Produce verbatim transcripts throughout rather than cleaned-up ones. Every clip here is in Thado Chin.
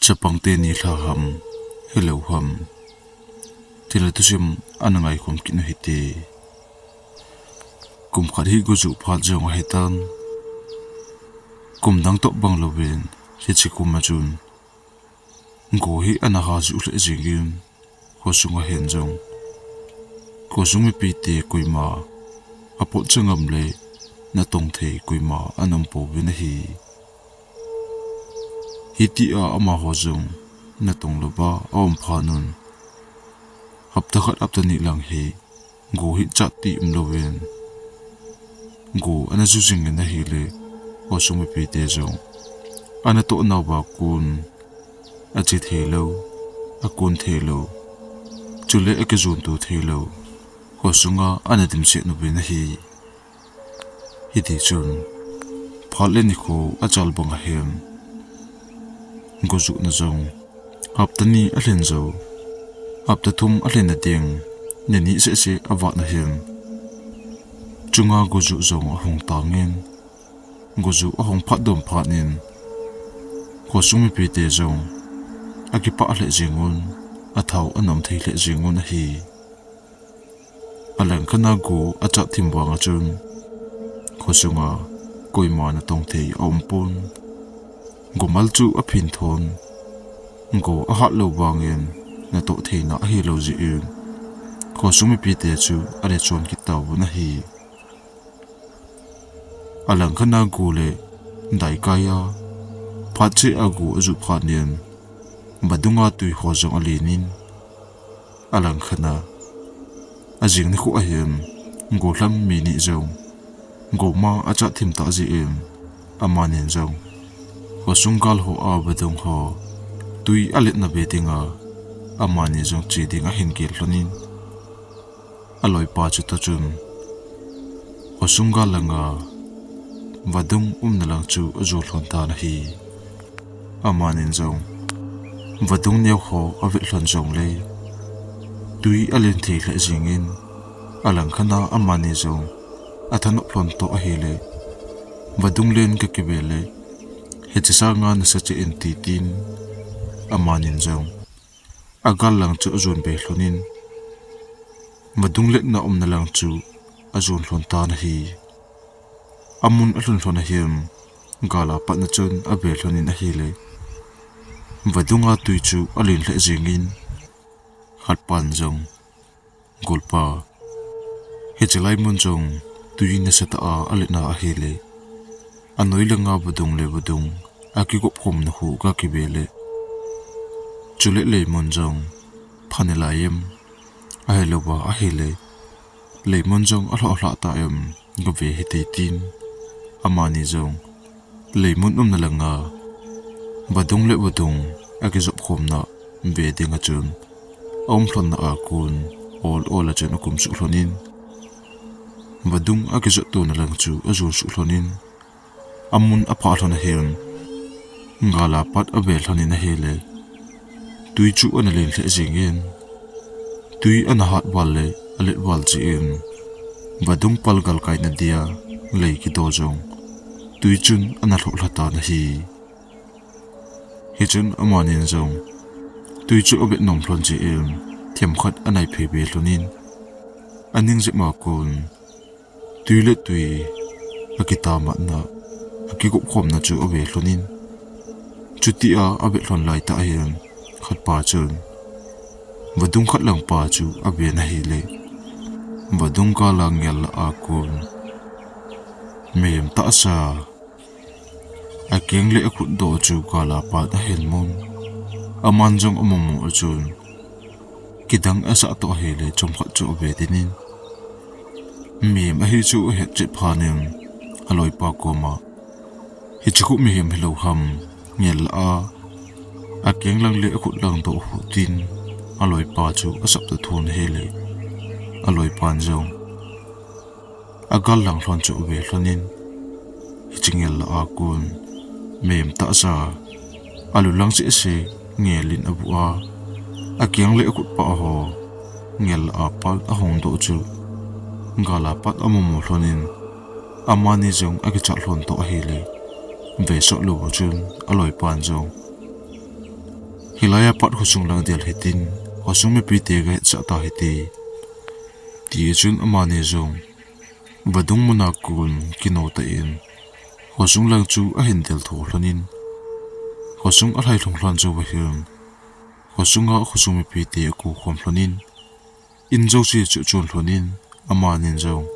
Chapang teni lha ham, helou ham. Thil le thusim ana ngaikhom kit u hite. Kum khat hi gojuh phat jong ahitan. Kum dang toh bang louvin, hiche kum a chun go hi ana ha juh lheh jingin, khosunga hin jong, khosung mipite koima apot changam le natong thei koima ana um pouvin ahi. Hitia amaho jong natong louva aum phat un, hapta khat hapta ni lang hi go hi chat ti um louvin, go ana ju jingin ahile, khosung mipite jong ana toh nauva kon ache thei lou, akon thei lou, chule akijonto thei lou, khosunga ana dimset uvin ahi. Hiti chun, phat le nikho achal bang ahin, gojuhna jong hapta ni alhin jou, hapta thum alhin nading, ni ni seh seh avat ahin, chunga gojuh jong ahung tangin, gojuh ahung phat dom phat in, khosung mipite jong akipah lheh jingun, athau anom thei lheh jingun ahi. Alangkhat a go achat thim vang a chun, khosunga koima natong thei aum pon. Gomal chu aphin thon, go ahat lou vangin natoh theina ahilou jeh in, khosung mipite chu ana chon kit tauvin ahi. Alangkhat a go le daikai a, phat cheh a go ajuh phat in, vadung a tui ho jong alen in, alangkhat a, ajing nikho ahin, golhang mi ni jong goma achat thim tah jeh in, amanin jong khosung gal ho a vadung ho tui aletna ve dinga, amani jong che ding ahin gel lhon in, aloipa chutoh chun khosung gal langa vadung umna lang chu ajon lhon tan ahi. Amanin jong vadung neo ho avet lhon jongle, tui alen thei lheh jingin, alangkhat a amani jong athanop lhon toh ahile, vadung len kakive le, hiche sanga nasa cheh in tin, amanin jong agal lang chu ajon be lhon in, vadung letna umna lang chu ajon lhon tan ahi. Amun alhun lhon ahin, gal a patna chun ave lhon in ahile, vadung a tui chu alen lheh jingin, khatpan jong, golpa, hiche lai mun jong tui nasatah a aletna ahile, anoi langa vadung le vadung akigop khomna khu kakive le, chule leimun jong pha nalai em, ahilouva ahile, leimun jong alhoh lhah ta em, gave hite tin, amani jong leimun umna langa vadung le vadung akijop khomna ve dinga chun, aum lhonna a kon ol ol a chun akum suh lhon in, vadung akijot tona lang chu ajon suh lhon in, amun aphah lhon ahin, gal a pat ave lhon in ahile, tui chu ana len lheh jingin, tui ana hat val le alet val jeh in, vadung pal galkai nadia lei kido jong tui chun ana lhoh lha tan ahi. Hichun amanin jong tui chu avet nom lhon jeh in, themkhat anai phei be lhon in, aning jep a kon tui le tui akitamatna, akigop khomna chu ave lhon in, chutia avet lhon laitah hin, khatpa chun vadung khat langpa chu aven ahile, vadung gal a ngel lah a kon mihem tahsa, akeng le akhut doh chu gal a pat ahin mun. Aman jong amu mu a chun, kidang asah toh ahile chomkhat chu ave tin in, mihem ahi chu ahet chet phat in, aloipa koma, hiche khu mihem hilou ham, ngel lah a, akeng lang le akhut lang doh u tin, aloipa chu asap ta thon ahile, aloipan jong agal lang lhon chu ave lhon in, hiche ngel lah a kon mihem tahsa, alu lang seh seh ngel in avu a, akeng le akhut pah ho ngel lah a pat ahung doh chu, gal a pat amu mu lhon in, amani jong akichat lhon toh ahile, ve sot lou chun aloipan jong Hilai a pat khosung lang del hitin, khosung mipite gahet sah ta hite. Tichun amani jong vadung muna kon kinou tah in khosung lang chu ahin del tho lhonin, khosung alhai lhung lhon jou vahin, khosunga khosung mipite akou khom lhonin, in jouse chu chon lhonin, amanin jong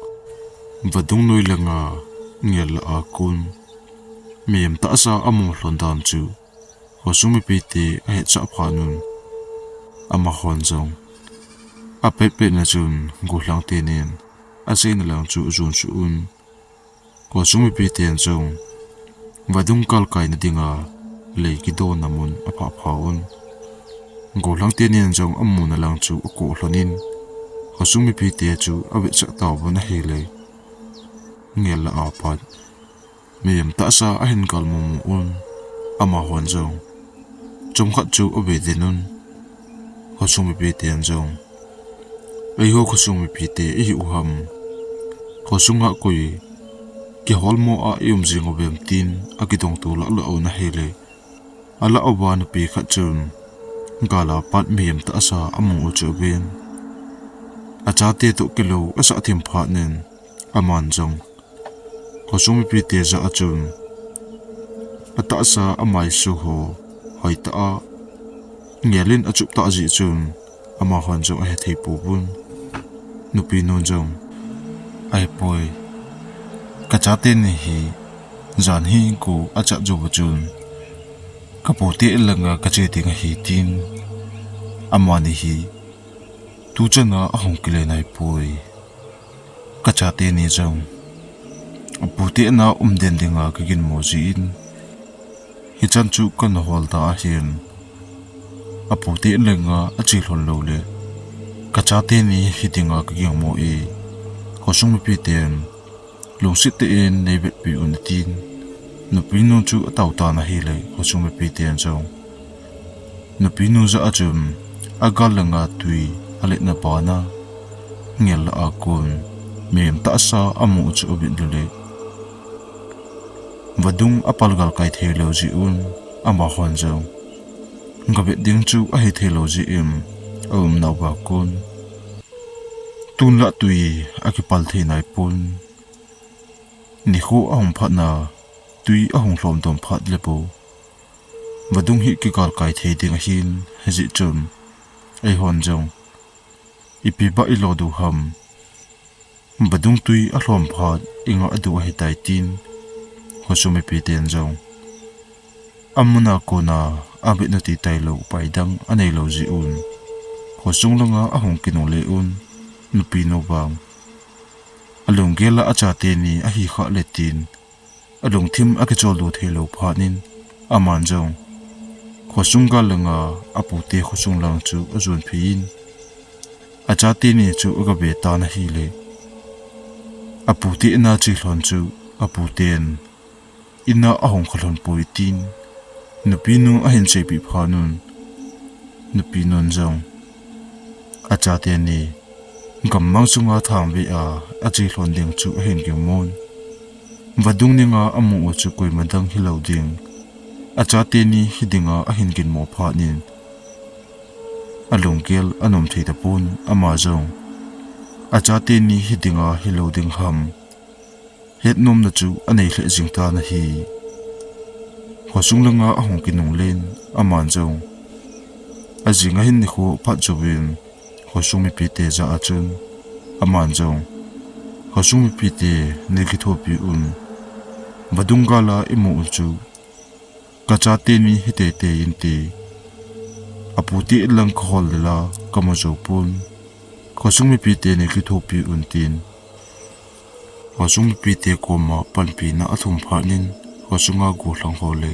vadung noi langa ngel lah a kon mihem tahsa amu lhon dan chu khosung mipite ahetsah phat un, amahon jong apet pet na chun gollhang tenin aseina lang chu ajon suh un, khosung mipiten jong vadung galkai na dinga lei kidon na mun aphah pha un. Gollhang tenin jong amuna lang chu akou lhonin, khosung mipite chu avetsah tauvin ahile, ngel lah a pat mihem tahsa ahin gal mumu un, amahon jong chomkhat chu ave den un. Khosung mipiten jong, "Eiho khosung mipite ihiu ham? Khosunga koi kiholmo a i um jing uvem?" tin akidong to lah lah un ahile, alah uva nupi khat chun gala pat mihem tahsa amu u chu aven. Achate toh kilou asah thim phat in, aman jong khosung mipite jah a chun atahsa amaisu ho hoitah a ngelin achup tah jeh chun, amahon jong ahethei pouvin. Nupi nun jong, "Ahipoi, kachate ni hi jan hi go achat jou va chun, kapute langa kache ding ahi," tin, amani hi tuchan a ahung kile naipoi. Kachate ni jong apute na um den dinga kaginmo jeh in, hichan chu kana hol ta ahin, apute langa ache lhon lou le kachate ni hi dinga kagingmo e, khosung mipiten lungset tah in neivetpi un, atin, nupi nun chu atao tan ahile, khosung mipiten jong nupi nu jah a chun agal langa tui aletna bana ngel lah a kon mihem tahsa amu chu avet lhon le, vadung apal galkai thei lou jeh un, amahon jong gavet ding chu ahithei lou jeh in, aumnauva kon tun lah tui akipal thei naipon. Nikho ahung phatna, tui ahung lhom dom phat le bou vadung hi kigalkai thei ding ahin, hijeh chun eihon jong ipi bah ilo diu ham? Vadung tui alhom phat ingah diu ahitai, tin, khosung mipiten jong amuna kona avet nati tailou upai dang anei lou jeh un, khosung langa ahung kinungle un, nupi nu vang alunggel a achate ni ahi khah le tin, alungthim akicholdo thei lou phat in, aman jong khosung gal langa apute khosung lang chu ajon phei in, achate ni chu agave tan ahile, apute in a che lhon chu aputen in a ahung kha lhon poi, tin, nupi nu ahin seipeh phat un, nupi nun jong achate ni gammang sunga thangvei a ache lhon ding chu ahin gingmon. Vadung ninga amu u chu koima dang hilou ding, achate ni hi dinga ahin ginmo phat in, alunggel anom thei tapon, ama jong achate ni hi dinga hilou ding ham, hetnomna chu anei lheh jing tan ahi. Khosung langa ahung kinunglen, aman jong ajing ahin nikho phat jouvin, khosung mipite jah a chun, aman jong, "Khosung mipite, nei kithopi un, vadung gal a imu u chu kachate ni hi teitei inte, apute lang kahol le la kamu jou pon, khosung mipite nei kithopi un," tin, khosung mipite koma panpina athum phat in, khosunga gollhang ho le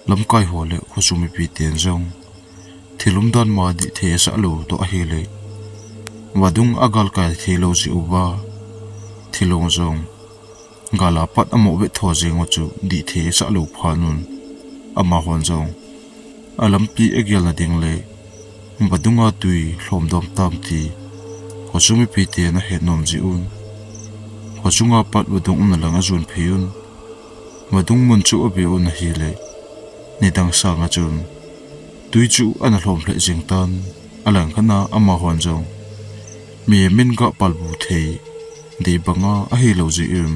lamkai ho le khosung mipiten jong thil umdan ma dihthei asah lou toh ahile, vadung agalkai thei lou jeh uva, thilong jong gal a pat amoh vet tho jeng u chu dihthei asah lou phat un, amahon jong alampi agelna ding le vadunga tui lhom dom tam ti khosung mipiten ahet nom jeh un, khosunga pat vadung umna lang ajon phei un, vadung mun chu ave un ahile, nidang sanga chun Tui chu ana lhom lheh jeng tan, alangkhat a amahon jong mihem in gah palbu thei ding banga ahilou jeh in,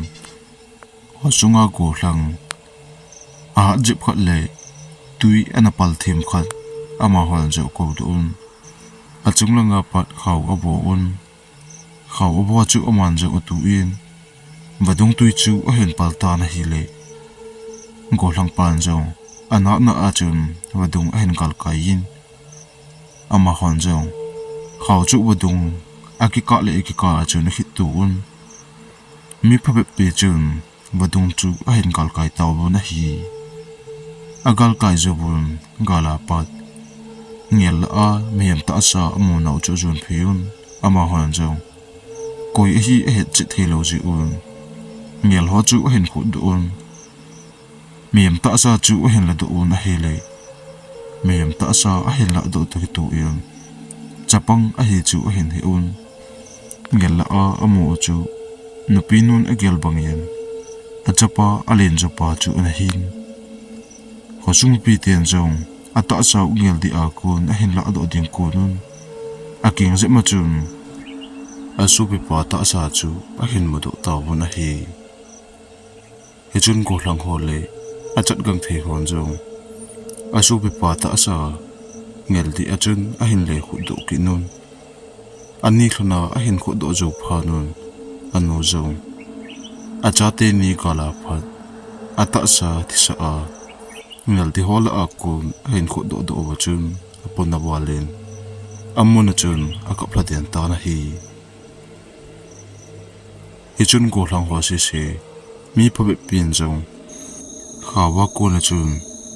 khosunga gollhang ahat jep khat le tui ana pal them khat amahon jong akou doh un. Achung langa pat khao abo un. Khao abo chu aman jong atu in, vadung tui chu ahin pal tan ahile, gollhang pan jong anatna a chun vadung ahin galkai in, amahon jong khao chu vadung akikah le akikah a chun akhit to un. Mi phabep pi chun vadung chu ahin galkai tauvin ahi. Agalkai jouvun gal a pat ngel lah a mihem tahsa amu nau chu ajon phei un. Amahon jong koi ahi ahet chet thei lou jeh un, ngel ho chu ahin khut doh un. Mihem tahsa chu ahin ladoh un ahile, mihem tahsa ahin ladoh toh kitoh in, chapang ahi chu ahin he un. Ngel lah a amu u chu, nupi nun agel bangin, achapa alen jopa chu ana hin. Khosung mipi ten jong atahsa u ngel ding a kon ahin ladoh ding kon un, akeng jep ma chun, asopipa tahsa chu ahin mudoh tauvin ahi. Hichun gollhang ho le achatgangthei hon jong asopipa tahsa ngel ding a chun ahin le khut doh kit un. Ani lhona ahin khut doh jou phat un, anu jong achate ni gal a pat atahsa thisa a ngel ding ho lah a kon ahin khut doh doh uva chun apon aval in, amun a chun akap lha den tan ahi. Hichun gollhang ho sese, mi phabep pin jong khao a kon a chun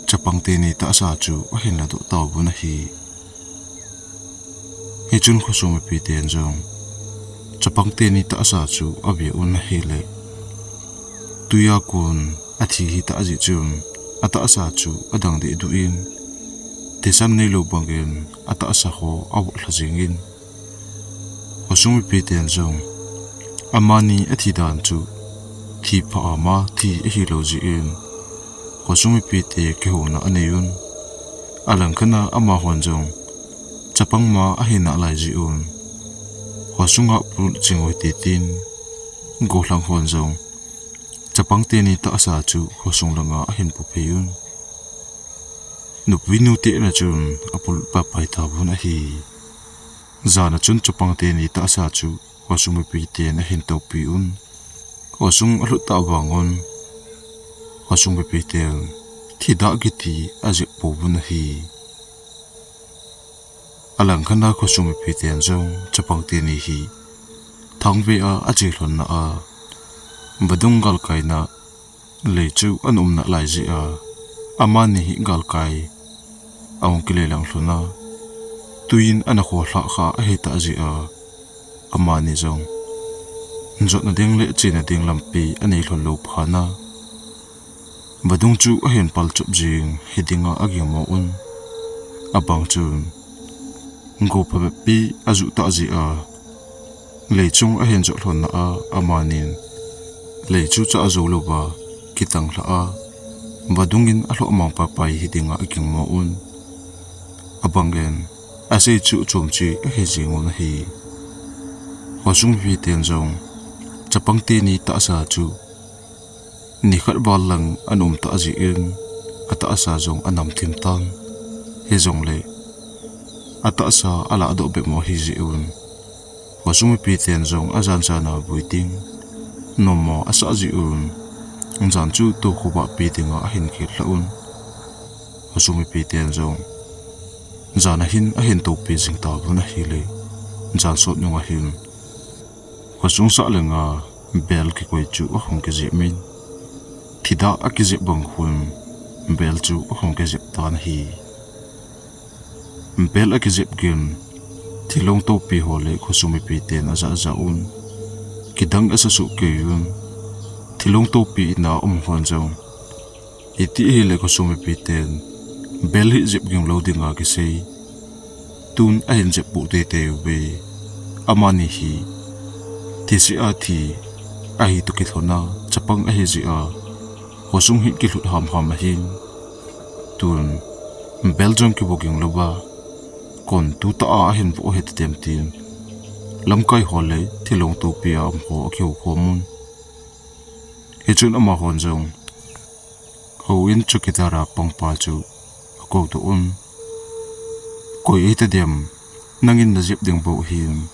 chapang teni tahsa chu ahin ladoh tauvin ahi. Hichun khosung mipi ten jong chapang teni tahsa chu ave un ahile, tui a kon athi hita jeh chun atahsa chu adang deh duh in, thisan neilou bangin atahsa ho avot lha jeng in, khosung mipi ten jong amani athi dan chu thi pha a ma thi ahilou jeh in, khosung mipi te kihouna anei un. Alangkhat a amahon jong chapang ma ahi nalai jeh un, khosunga pul ching u hite tin, gollhang hon jong chapang teni tahsa chu khosung langa ahin pu phei un. Nupi nu te in a chun apul papai tauvin ahi. Jan a chun chapang teni tahsa chu khosung mipi ten ahin toupi un. Khosung alhut tah vang un, khosung mipi ten thidah kiti ajep pouvin ahi. Alangkhat a khosung mipi ten jong chapang teni hi thangvei a ache lhonna a, vadung galkaina lei chu ana um nalai jeh a, amani hi galkai ahung kile lang lhon a, tui in ana kholhah kha ahitah jeh a, amani jong jotna ding le chena ding lampi anei lhon lou phat a, vadung chu ahin pal chop jing hiding a agingmo un. Abang chun go phabep pi ajuh tah jeh a, lei chung ahin jot lhonna a, amanin lei chu chah jou louva kitang lhah a, vadung in alhoh mang papai hiding a agingmo un. Abang in asei chu chom che ahi jeng un ahi. Khosung mipi ten jong chapang teni tahsa chu nikhat val lang ana um tah jeh in, atahsa jong anam thim tan. Hijongle atahsa aladoh bep mo ahi jeh un, khosung mipi ten jong ajan jan a vui ding nommo asah jeh un, jan chu tokhovah pi dinga ahin khel lhah un. Khosung mipi ten jong jan a hin ahin toupi jing tauvin ahile, jan sot nung a hin khosung sah langa bel kikoi chu ahung kijep in, thidah akijep bang khun bel chu ahung kijep tan ahi. Bel akijep gin, thilong toupi ho le khosung mipi ten ajah jah un, kidang asa suh kei un, thilong toupi in a um hon jong, iti ahile khosung mipi ten bel hi jep ging lou dinga kisei, tun ahin jep poh teitei uve. Amani hi thise a thi ahi toh kilhon a, chapang ahi jeh a, khosung hi kilhut hamham ahin, tun Bel jong kibu ging louva, kon tu ta a ahin vo hita dem tin, lamkai ho le thilong topi a um ho akihou khom un. Hichun amahon jong houin chowkidar a pangpa chu akou doh un. Koi ahita dem, nangin najep ding bou him,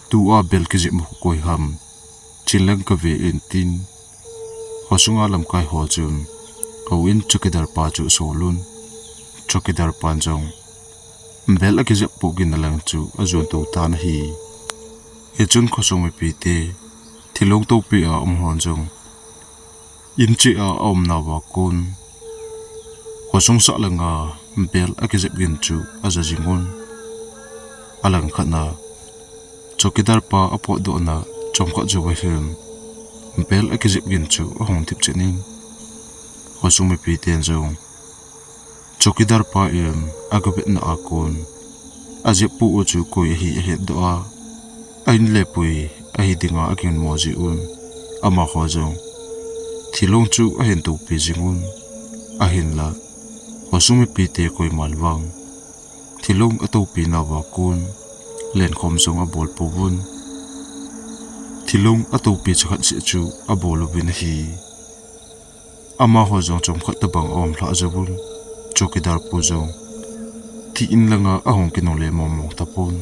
tua bel kijep mu koi ham, chin lang kave in tin, khosunga lamkai ho chun houin chowkidar pa chu asol un. Chowkidar pan jong bel akijep pu gin na lang chu ajon to tan ahi. Hichun khosung mipite, thilong topi a um hon jong, in cheh a aumnauva kon, khosung sah langa bel akijep gin chu aja jing un. Alang khatna, chowkidar pa apotdohna chomkhat jouva hin, bel akijep gin chu ahung thip chet in, khosung mipiten jong chowkidar pa in agavetna a kon, ajep pu u chu koi ahi ahetdoh a, a-in le pui ahi dinga akinmo ji un. Amaho jong thilong chu ahin topi jing un. Ahinla, khosung mipite koiman vang thilong atopi nauva kon lenkhom jong abol pouvin, thilong atopi chakhat seh chu abol uvin ahi. Amaho jong chomkhat tabang aum lhah jouvun, chowkidar pu jong thi in langa ahung kinungle mongmong tapon.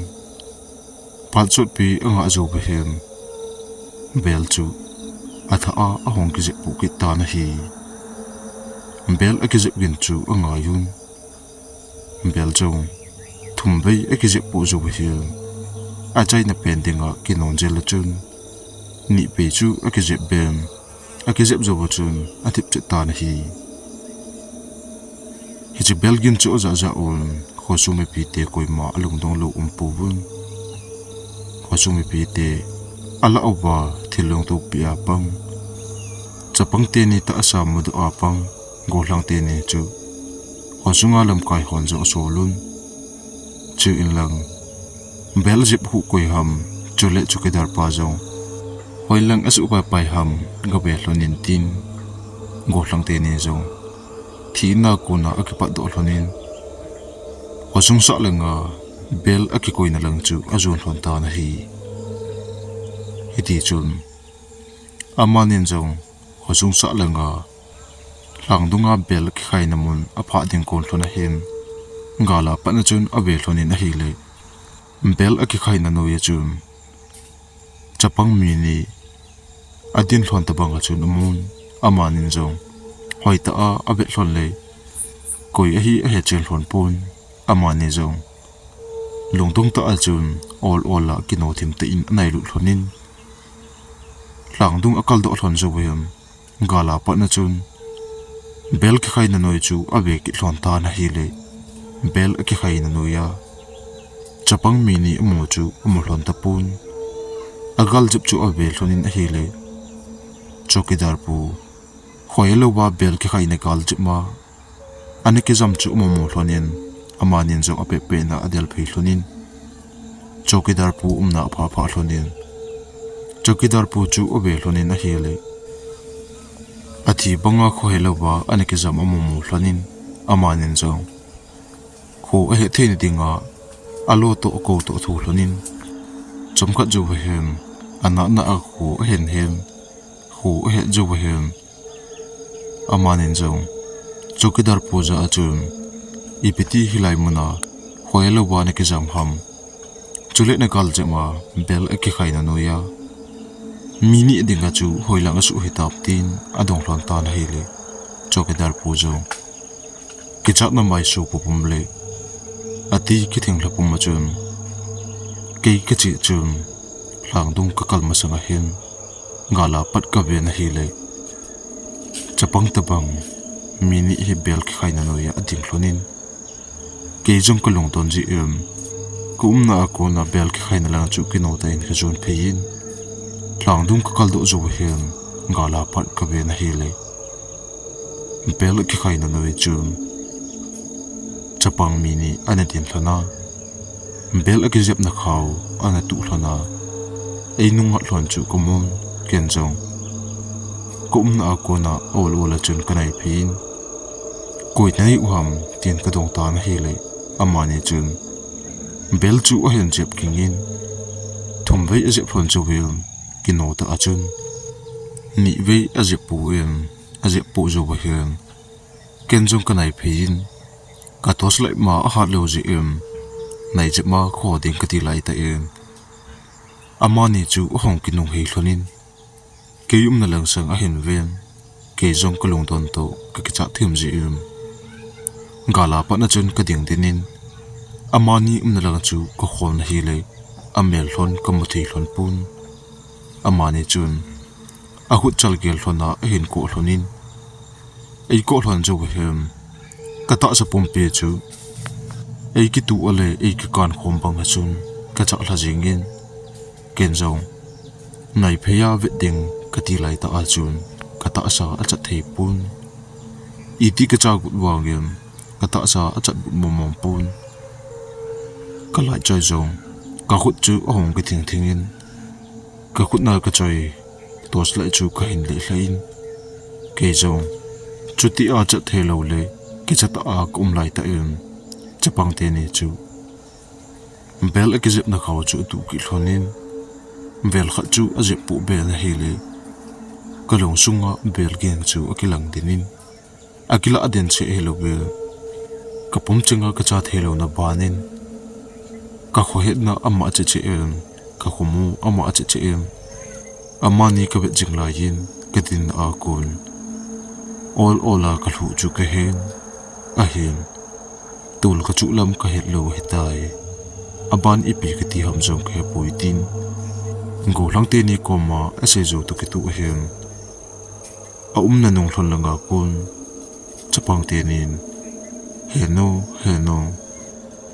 Phat sotpi angah jouva hin, bel chu athah a ahung kijep pu kit tan ahi. Bel akijep gin chu angai un. Bel jong thum vei akijep pu jouva hin, achaina pen dinga kinung jel a chun, ni vei chu akijep ben, akijep jouva chun athip chet tan ahi. Hiche bel gin chu ajah jah un, khosung mipite koima alungdong lou um pouvin, khosung mipite alah uva thilong topi a pang, chapang teni tahsa mudoh a pang, gollhang teni chu khosunga lamkai hon jong asol un. Chuin lang, bel jep hu koi ham, chule chowkidar pa jong hoilang asuh paipai ham, gave lhon in tin, gollhang teni jong thina kona akipatdoh lhon in, khosung sah langa bel akikoina lang chu ajon lhon tan ahi. Hitichun, amanin jong khosung sah langa lhangdunga bel akikhaina mun aphah ding kon lhon ahin, gal a patna chun ave lhon in ahile, bel akikhaina noiya chun chapang mi ni adin lhon tabang a chun amun, amanin jong hoitah a avet lhon le, koi ahi ahechen lhon pon, amani jong lungdong tah a chun ol ol a kino thim tah in anailut lhon in, lhangdung akaldoh lhon jouva hin, gal a patna chun bel kikhaina noi chu ave kit lhon tan ahile, bel akikhaina noiya chapang mi ni amu chu amu lhon tapon, agal jep chu ave lhon in ahile, chowkidar pu khoilouva bel kikhaina gal jep ma ana kijam chu amumu lhon in, amanin jong apehpeh na adelphei lhon in, chowkidar pu umna aphaphah lhon in, chowkidar pu chu ave lhon in ahile, athi banga khoilouva ana kijam amumu lhon in, amanin jong kho ahet theina dinga alo toh akou toh thu lhon in, chomkhat jouva hin, anatna a kho ahen hen, kho ahet jouva hin, amanin jong chowkidar pu jah a chun, ipi ti hilai muna khoilouva nakijam ham, chule nagal jep ma bel akikhaina noiya mi ni dinga chu hoilang asuh hitam, tin adong lhon tan ahile, chowkidar pu jong kichatna maisu pum pum le ati kithing lha pum a chun, kei kacheh chun lhangdung kakal masanga hin, gal a pat kaven ahile, chapang tabang mi ni hi bel kikhaina noiya ading lhon in, kei jong kalungdon jeh in, kaumna a kona bel kikhaina lang chu kino tah in kajon phei in, lhangdung kakaldoh jouva hin, gal a pat kaven ahile, bel akikhaina noi chun chapang mi ni ana din lhon a, bel akijepna khao ana tuh lhon a, einung ngat lhon chu kamun, ken jong kaumna a kona ol ol a chun kanai phei in, Koi nanei u ham, tin kadong tan ahile, amani chun bel chu ahin jep ging in, thum vei ajep lhon jouvin, kino tah a chun ni vei ajep pon, ajep po jou ahin, ken jong kanai phei in, ka torchlight ma ahat lou jeh in, nai jep ma kho ding kati lai tah in, amani chu ahung kinunghei lhon in, kei umna lang sang ahin ven, kei jong kalungdon toh kakichat thim jeh in, gal a pat na chun kading den in, amani umna lang chu kakhol na hile, amel lhon kamu thei lhon pon. Amani chun akhut chal gel lhon a ahin koh lhon in, eikoh lhon jou ahin, katahsa pumpi chu eikituh a le eikikan khom bang a chun kachah lha jing in, ken jong nai phei a vet ding kati lai tah a chun katahsa achat thei pon. Iti kachah got vangin katahsa achat but mong mong pon. Ka light choi jong kakhut chu ahung kithing thing in, kakhut na kachoi torchlight chu kahin leh lha in, kei jong chuti a chat thei lou le kicha tah a kaum lai tah in, chapang teni chu bel akijep na khao chu atuh kit lhon in, bel khat chu ajep po be na hile, kalung sunga bel geng chu akilang den in, akilah den cheh hilou ve. Kapum chenga kacha thei louna ban in, kakhohetna ama cheh cheh in, kakhomu ama cheh cheh in, amani kavet jing lai in, kadin a kon ol ol a kalhuh chu kahen, ahin, tol kachuh lam kahet lou ahitai. Aban ipi kati ham jong kahepoi tin, golhang teni koma asei jou toh kitoh ahin, aumna nung lhon langa kon chapang tenin, "Henu, henu,"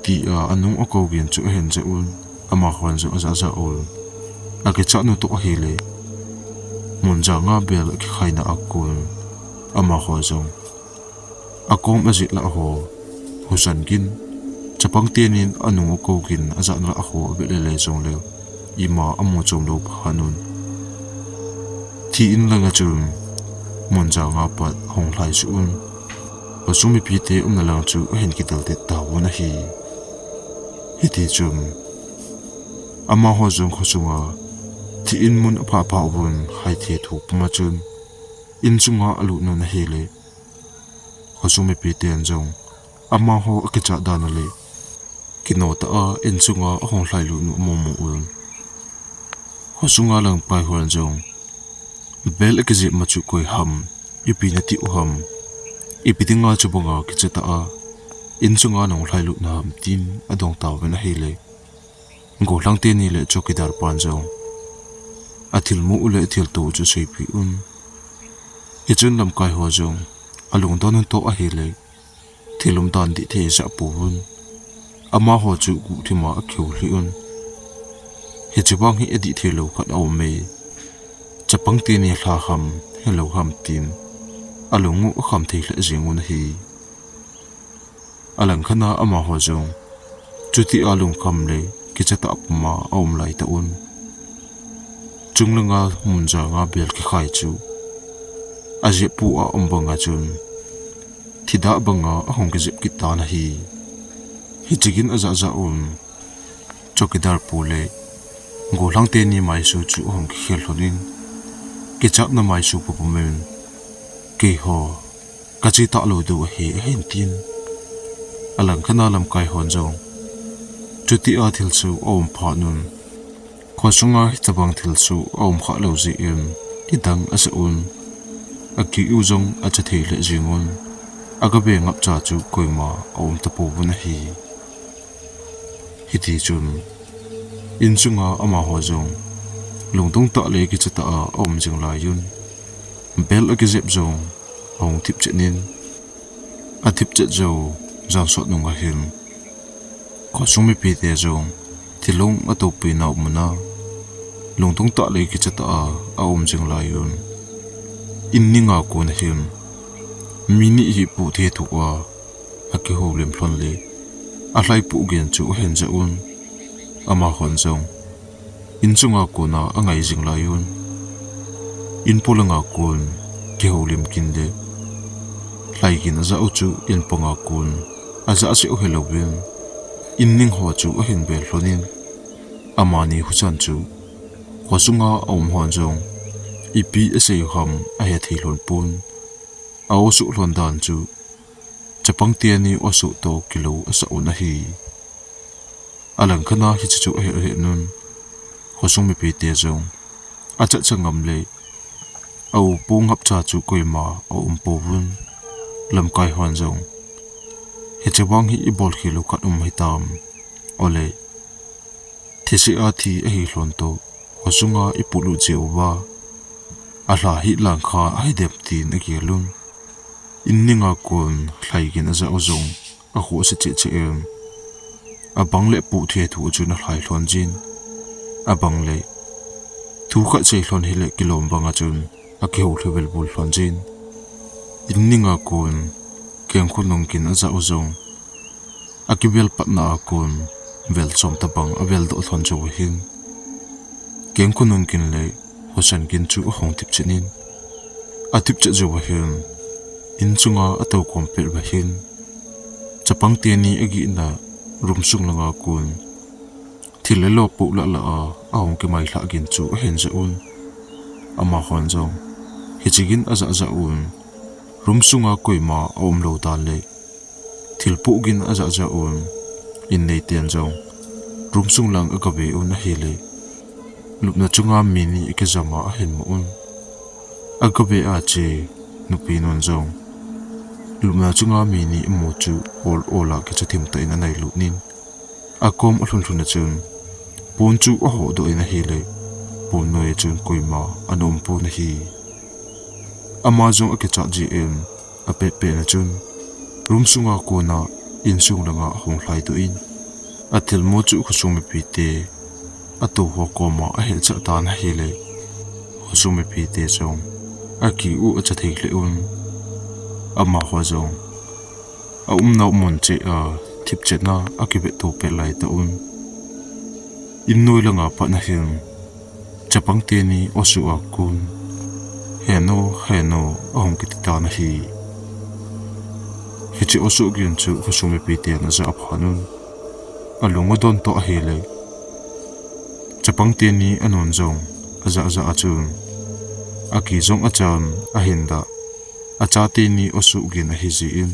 tia anung akou gin chu ahin jah un, amahon jong ajah jah un. Akichat nu toh ahile, mun janga bel akikhaina a kon amaho jong akom ajih lah ho, husan gin, chapang tenin anung akou gin ajah lah ho avet lele jongle, ima amu chom lou phat un, thi in langa chun mun janga pat ahung lhai suh un, khosung mipite umna lang chu ahin kidel det tauvin ahi. Hiti chun amaho jong khosunga thi in mun aphah phah uvin, haithe thu puma chun insunga alut un ahile, khosung mipiten jong amaho akichat dan u le kino tah a insunga ahung lhailut u amu mu un. Khosunga lamkai hon jong, "Bel akijep ma chu koi ham, ipi nati u ham, ipi dinga chubanga kicha tah a insunga nahung lhailut na ham?" tin adong tauvin ahile, golhang teni le chowkidar pan jong athilmu u le athilto u chu aseipeh un. Hichun lamkai ho jong alungdon un toh ahile, thil umdan dih thei asah pouvin, amaho chu guhthima akihou lhih un. Hiche vang hi adih thei lou khat aum e, chapang teni lha ham, helou ham tin alung u akham thei lheh jeng un ahi. Alangkhat a amaho jong chutia lungkham le kicha tah puma aum lai tah un, chunglanga mun janga bel kikhai chu ajep pu a um banga chun, thi dah banga ahung kijep kit tan ahi. Hiche gin ajah jah un, chowkidar pu le golhang teni maisu chu ahung kikhel lhon in, kichatna maisu pupumin, "Keiho kache talou diu ahi," ahin tin. Alangkhat a lamkai hon jong chutia thilsoh aum phat un, khosunga hitobang thilsoh aum kha lou jeh in kidang asah un, akeh u jong acha thei lheh jeng un, agabe ngapcha chu koima aum tapouvin ahi. Hiti chun insunga amaho jong lungdong tah le kicha tah a aum jing lai un, bel akijep jong ahung thip chet in, athip chet jou jan sot nung ahin, khosung mipite jong thilong atoupina muna lungdong tah le kicha tah a aum jing lai un, in ninga kon ahin, mi ni hi pu the thu a akihoulim lhon le alhaipu gin chu ahin jah un, amahon jong insunga kona angai jing lai un, in polanga kon kihoulim gin le Lhaigin ajah u chu in panga kon ajah seh u hilouvin, in ning ho chu ahin bel lhonin, amani husan chu khosunga aum hon jong ipi asei u ham ahethei lhon pon. A-osoh lhon dan chu chapang teni osoh toh kilou asah un ahi. Alangkhat a hiche chu ahe ahe nun, khosung mipite jong achatcha ngam le a-u pung hapcha chu koima aum pouvin, lamkai hon jong, hiche vang hi ibol khel u khat um hitam, ole, thise a thi ahi lhon toh khosunga ipolut jeh uva alha hi langkha ahidem, tin agel un. In ninga kon lhaigin ajah u jong akhoh ase cheh cheh in, abang le puh thei thu a chun alhai lhon jin, abang le thu khat sei lhon hile kilom banga chun akihou lhuvel bul lhon jin. In ninga kon kengkhu nung gin ajah u jong akivel patna a kon vel som tabang avel doh lhon jou ahin, kengkhu nung gin le husan gin chu ahung thipchet in, athipchet jou ahin, in chunga atou kom pet uva hin, chapang teni agihna room sung langa kon thil le lo poh lah lah a ahung kimailhah gin chu ahin jah un. Amahon jong hiche gin ajah jah un, room sunga koima aum lou dan le thil poh gin ajah jah un. In neiten jong room sung lang agave un ahile, lupna chunga mi ni akijama ahin mu un. Agave a che nupinun jong lupna chunga mi ni amu chu ol ol a kicha thim tah in anailut in, akom alhun lhun a chun pon chu ahoh doh in ahile, pon noi a chun koima ana um pon ahi. Ama jong akichat jeh in apet pet na chun room sunga kona insung langa ahung lhai doh in, athilmu chu khosung mipite atou ho koma ahilchah tan ahile, khosung mipite jong aki u acha thei lheh un. Amaho jong aumnau mun cheh a thipchetna akivetto pet lai tah un, in noi langa pat na hin chapang teni osoh a kon, "Heno, heno," ahung kiti tan ahi. Hiche osoh gin chu khosung mipiten ajah phat un, alung adon toh ahile, chapang teni anun jong ajah jah a chun aki jong achan ahin dah. Achate ni osoh gin ahi jeh in,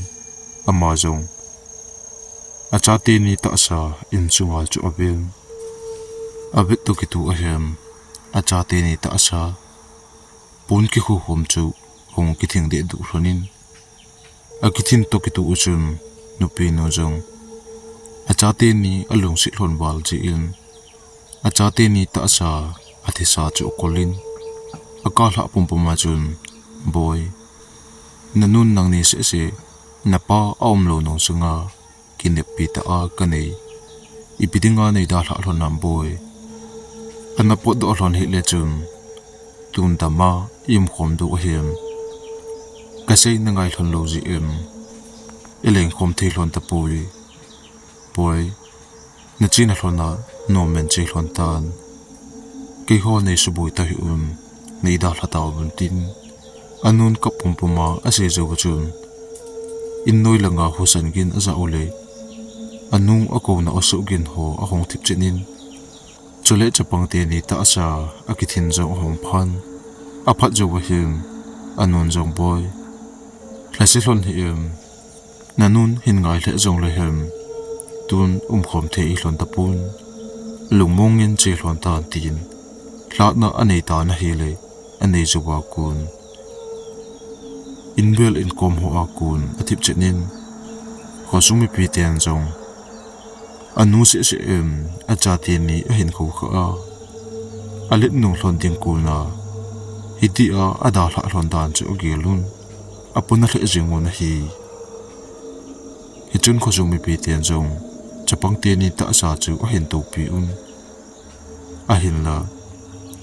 ama jong achate ni tahsa insunga chu aven. Avet toh kitu ahin, achate ni tahsa pon kikhukhum chu hung kithing deh duh lhon in, akithin toh kitu u chun nupinu jong achate ni alungset lhon val jeh in, achate ni tahsa athisa chu akol in, akalhah pumpum a chun, "Boi, nanun nangni seh seh, napa aumlou nung sunga kineppi tah a kanei, ipi dinga nei dalhah lhon ham boi? Ana potdoh lhon hile chun, tun dama i umkhom diu ahin, kasei nangai lhon lou jeh in, i lengkhom thei lhon tapoi. Boi, nachena lhon a, nom in che lhon tan. Keiho nei suboi ta hih un, nei dalha tauvin," tin anun kap pumpum a asei jou a chun, in noi langa husan gin ajah u le, anu akouna osoh gin ho ahung thipchet in, chule chapang teni tahsa akithin jong ahung phan. Aphat jou ahin, anun jong, "Boi, lhase lhon hih in, nanun hin ngai lheh jongle hen, tun umkhom thei i lhon tapon, lungmong in che lhon tan," tin lhatna anei tan ahile, anei jou a kon, in vel in kom ho a kon athipchet in, khosung mipiten jong anu seh seh in achate ni ahin khoukhah a, alet nung lhon ding kona hitia adalhah lhon dan chu agel un, apona lheh jeng un ahi. Hichun khosung mipiten jong chapang teni tahsa chu ahin toupi un. Ahinla,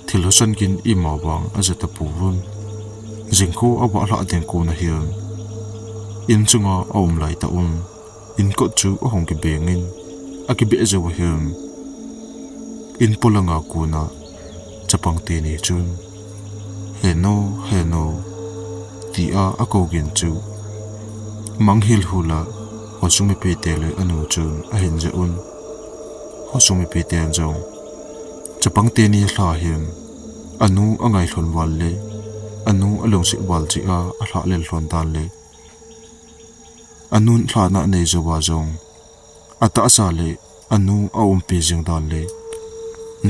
thil husan gin ima vang aja tapouvin, jingkho avah lhah ding kona hin, in chunga aum lai tah un, in kot chu ahung kibeng in, akibeh jou ahin, in polanga kona chapang teni chun, "Heno, heno," tia akou gin chu Manghil hula, khosung mipite le anu chun ahin ja un. Khosung mipite jong, chapang teni lha hin, anu angai lhon val le, anu alungset val jeh a alha lel lhon dan le, anun lhahna anei jou a jong, atahsa le anu aumpi jing dan le,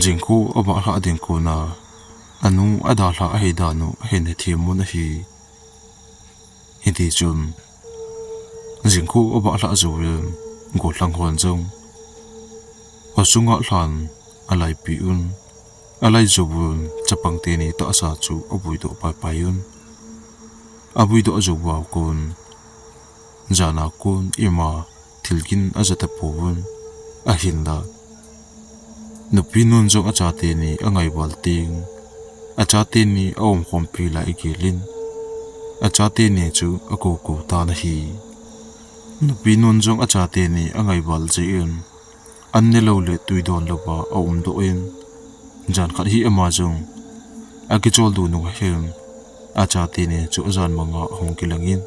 jingkho avah lhah ding kona, anu adalhah ahi dan u ahin hethem un ahi. Hiti chun, jingkho avah lhah jouvin, gollhang hon jong, khosunga lhan alaipi un, alai jouvun, chapang teni tahsa chu avuidoh paipai un. Avuidoh jou vau kon, jana kon ima thilgin aja tapouvun, ahinla. Nupi nun jong achateni angai val teng, achateni aumkhompi lai agelin, achateni chu akoukou tan ahi. Nupi nun jong achateni angai val jeh in, an nelou le tui don louva aumdoh in, jan khat hi ama jong akichol du nung ahin, achateni chu ajan manga ahung kilangin,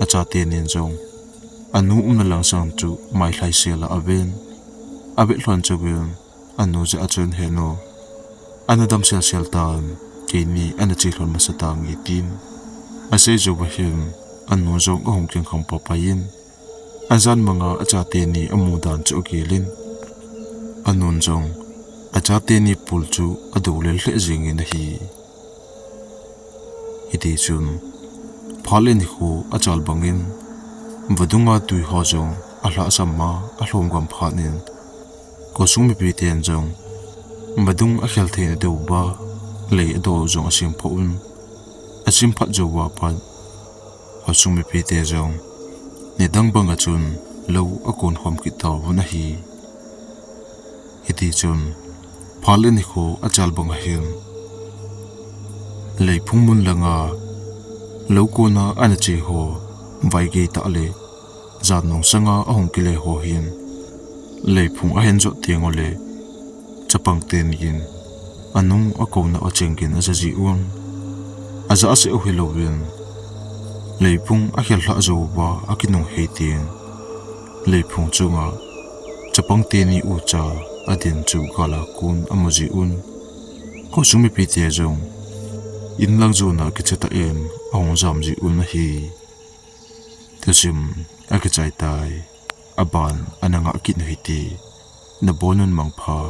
achateni jong anu umna langsang chu mailhai sela aven, avet lhon jouvin, anu jeh a chun, "He nu, ana dam selsel tan, keini ana che lhon masa tange," tin asei jouva hin, anu jong ahung kingkham paipai in, ajan manga achateni amu dan chu agelin, anun jong achateni pul chu adou lel lheh jengin ahi. Hiti chun, phat le nikho achal bangin, vadunga tui ho jong alhahsam a alhom gam phat in, khosung mipiten jong vadung akhel theina diuva lei adoh jong asem pha un, asem phat jouva pat, khosung mipite jong nidang banga chun lou akon khom kit tauvin ahi. Hiti chun, phat le nikho achal bang ahin, leiphung mun langa lou kona ana che ho, vaigei tah le jan nung sanga ahung kile ho hin, leiphung ahin jot teng ule, chapang teni in anu akouna acheng gin aja ji un, aja ase u hilouvin, leiphung akhel lhah jouva akinung hei teng, leiphung chunga chapang teni ucha adin chu gala kon amu ji un, khosung mipite jong inlang jona kicha tah in ahung jam ji un ahi. Thusim akichai tai, aban ana ngah kit u hite, nabonun mangpha.